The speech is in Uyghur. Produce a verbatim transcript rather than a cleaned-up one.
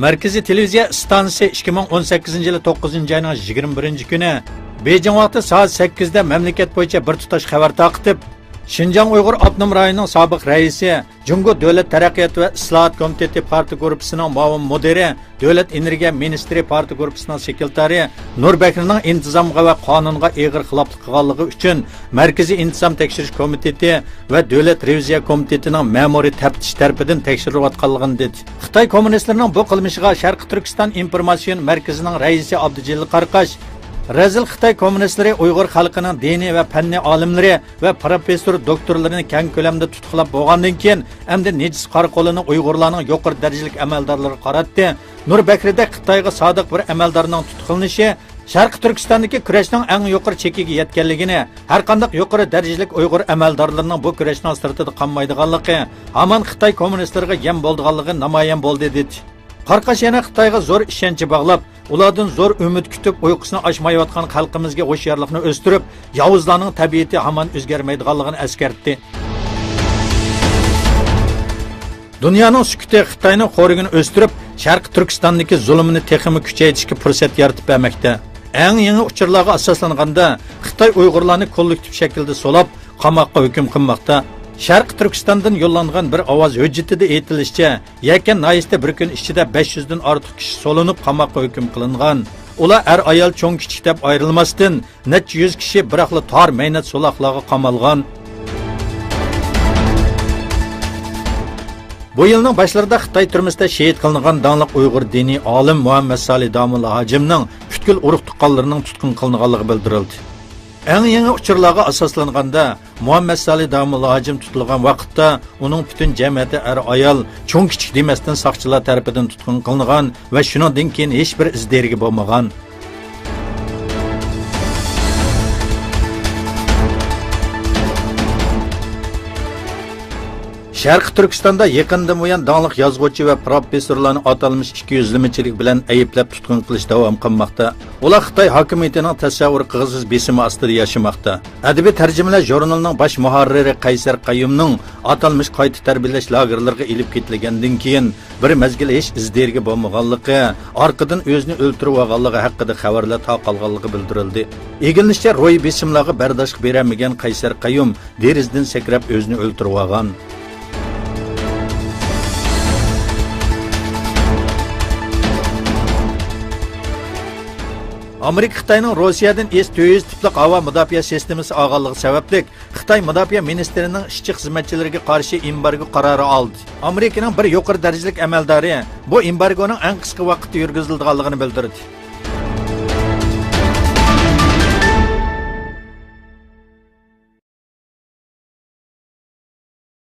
مەركىزىي تېلېۋىزىيە ئىستانسىسى ئىككى مىڭ ئون سەككىزىنچى يىلى توققۇزىنچى ئاينىڭ يىگىرمە بىرىنچى كۈنى بېيجىڭ ۋاقتى سائەت سەككىزدە مەملىكەت بويىچە بىر تۇتاش خەۋەر تارقىتىپ، شىنجاڭ ئۇيغۇر ئاپتونوم رايونىنىڭ سابىق رەئىسى، جۇڭگو دۆلەت تەرەققىيات ۋە ئىسلاھات كومىتېتى پارتىيە گۇرۇپپىسىنىڭ مۇئاۋىن مۇدىرى، دۆلەت ئېنېرگىيە مىنىستىرى پارتىيە گۇرۇپپىسىنىڭ سېكرېتارى نۇر بەكرىنىڭ ئىنتىزامغا ۋە قانۇنغا ئېغىر خىلاپلىق قىلغانلىقى ئۈچۈن مەركىزىي ئىنتىزام تەكشۈرۈش كومىتېتى ۋە دۆلەت رېۋىزىيە كومىتېتىنىڭ مەمۇرىي تەپتىش تەرىپىدىن تەكشۈرۈلۈۋاتقانلىقىنى دېدى. خىتاي كوممۇنىستلىرىنىڭ بۇ قىلمىشىغا شەرقىي تۈركىستان ئىنفورماتسىيون مەركىزىنىڭ رەئىسى ئابدۇجېلىل قاراقاش، رەزىل خىتاي كوممۇنىستلىرى ئۇيغۇر خەلقىنىڭ دىنىي ۋە پەننىي ئالىملىرى ۋە پروفېسسور دوكتورلىرىنى كەڭ كۆلەمدە تۇتقۇنلاپ بولغاندىن كېيىن، ئەمدى نىجىس قارا قولىنى ئۇيغۇرلارنىڭ يۇقىرى دەرىجىلىك ئەمەلدارلىرىغا قاراتتى. نۇر بەكرىدەك خىتايغا سادىق بىر ئەمەلدارنىڭ تۇتقۇنلىنىشى شەرقىي تۈركىستاندىكى كۈرەشنىڭ ئەڭ يۇقىرى چېكىگە يەتكەنلىكىنى، ھەرقانداق يۇقىرى دەرىجىلىك ئۇيغۇر ئەمەلدارلىرىنىڭ بۇ كۈرەشنىڭ سىرتىدا قالمايدىغانلىقى، ھامان خىتاي كوممۇنىستلىرىغا يەم بولىدىغانلىقى نامايان بولدى، دېدى. قاراقاش يەنە خىتايغا زور ئىشەنچ باغلاپ، ئۇلاردىن زور ئۈمىد كۈتۈپ، ئۇيقۇسىنى ئاچمايۋاتقان خەلقىمىزگە ھوشيارلىقنى ئۆستۈرۈپ، ياۋۇزلارنىڭ تەبىئىتى ھامان ئۆزگەرمەيدىغانلىقىنى ئەسكەرتتى. دۇنيانىڭ سۈكۈتى خىتاينىڭ خورىكىنى ئۆستۈرۈپ، شەرقىي تۈركىستاندىكى زۇلۇمىنى تېخىمۇ كۈچەيتىشكە پۇرسەت يارىتىپ بەرمەكتە. ئەڭ يېڭى ئۇچۇرلارغا ئاساسلانغاندا، خىتاي ئۇيغۇرلارنى كوللېكتىپ شەكىلدە سولاپ، قاماققا ھۆكۈم قىلماقتا. شەرقىي تۈركىستاندىن يوللانغان بىر ئاۋاز ھۆججىتىدە ئېيتىلىشىچە، يەكەن ناھىيەسىدە بىر كۈن ئىچىدە بەش يۈزدىن ئارتۇق كىشى سولىنىپ، قاماققا ھۆكۈم قىلىنغان. ئۇلار ئەر-ئايال، چوڭ-كىچىك دەپ ئايرىلماستىن، نەچچە يۈز كىشى بىراقلا تار مەينەت سولاقلارغا قامالغان. بۇ يىلنىڭ باشلىرىدا خىتاي تۈرمىسىدە شېھىت قىلىنغان داڭلىق ئۇيغۇر دىنىي ئالىم مۇھەممەد سالى داموللا ھاجىمنىڭ پۈتكۈل ئۇرۇق-تۇغقانلىرىنىڭ تۇتقۇن قىلىنغانلىقى بىلدۈرۈلدى. ئەڭ يېڭى ئۇچۇرلارغا ئاساسلانغاندا، مۇھەممەد سالى داموللا ھاجىم تۇتۇلغان ۋاقىتتا ئۇنىڭ پۈتۈن جەمئىيىتى ئەر-ئايال، چوڭ-كىچىك دېمەستىن ساقچىلار تەرىپىدىن تۇتقۇن قىلىنغان ۋە شۇنىڭدىن كېيىن ھېچبىر ئىز-دېرىكى بولمىغان. شەرقىي تۈركىستاندا يېقىندىن بۇيان داڭلىق يازغۇچى ۋە پروفېسسورلارنى ئاتالمىش ئىككى يۈزلىمىچىلىك بىلەن ئەيىبلەپ تۇتقۇن قىلىش داۋام قىلماقتا. ئۇلار خىتاي ھاكىمىيىتىنىڭ تەسەۋۋۇر قىلغۇسىز بېسىمى ئاستىدا ياشىماقتا. ئەدەبىي تەرجىمىلەر ژۇرنىلىنىڭ باش مۇھەررىرى قەيسەر قەييۇمنىڭ ئاتالمىش قايتا تەربىيەلەش لاگېرلىرىغا ئېلىپ كېتىلگەندىن كېيىن، بىر مەزگىل ھېچ ئىز-دېرىكى بولمىغانلىقى، ئارقىدىن ئۆزىنى ئۆلتۈرۈۋالغانلىقى ھەققىدە خەۋەرلەر تارقالغانلىقى بىلدۈرۈلدى. ئىگىلىنىشىچە، روھىي بېسىملارغا بەرداشلىق بېرەلمىگەن قەيسەر قەييۇم دېرىزىدىن سەكرەپ ئۆزىنى ئۆلتۈرۈۋالغان. ئامېرىكا خىتاينىڭ روسىيەدىن ئېس تۆت يۈز تىپلىق ھاۋا مۇداپىئە سىستېمىسى ئالغانلىقى سەۋەبلىك، خىتاي مۇداپىئە مىنىستىرىنىڭ ئىشچى خىزمەتچىلىرىگە قارشى ئېمبارگو قارارى ئالدى. ئامېرىكىنىڭ بىر يۇقىرى دەرىجىلىك ئەمەلدارى بۇ ئېمبارگونىڭ ئەڭ قىسقا ۋاقىتتا يۈرگۈزۈلىدىغانلىقىنى بىلدۈردى.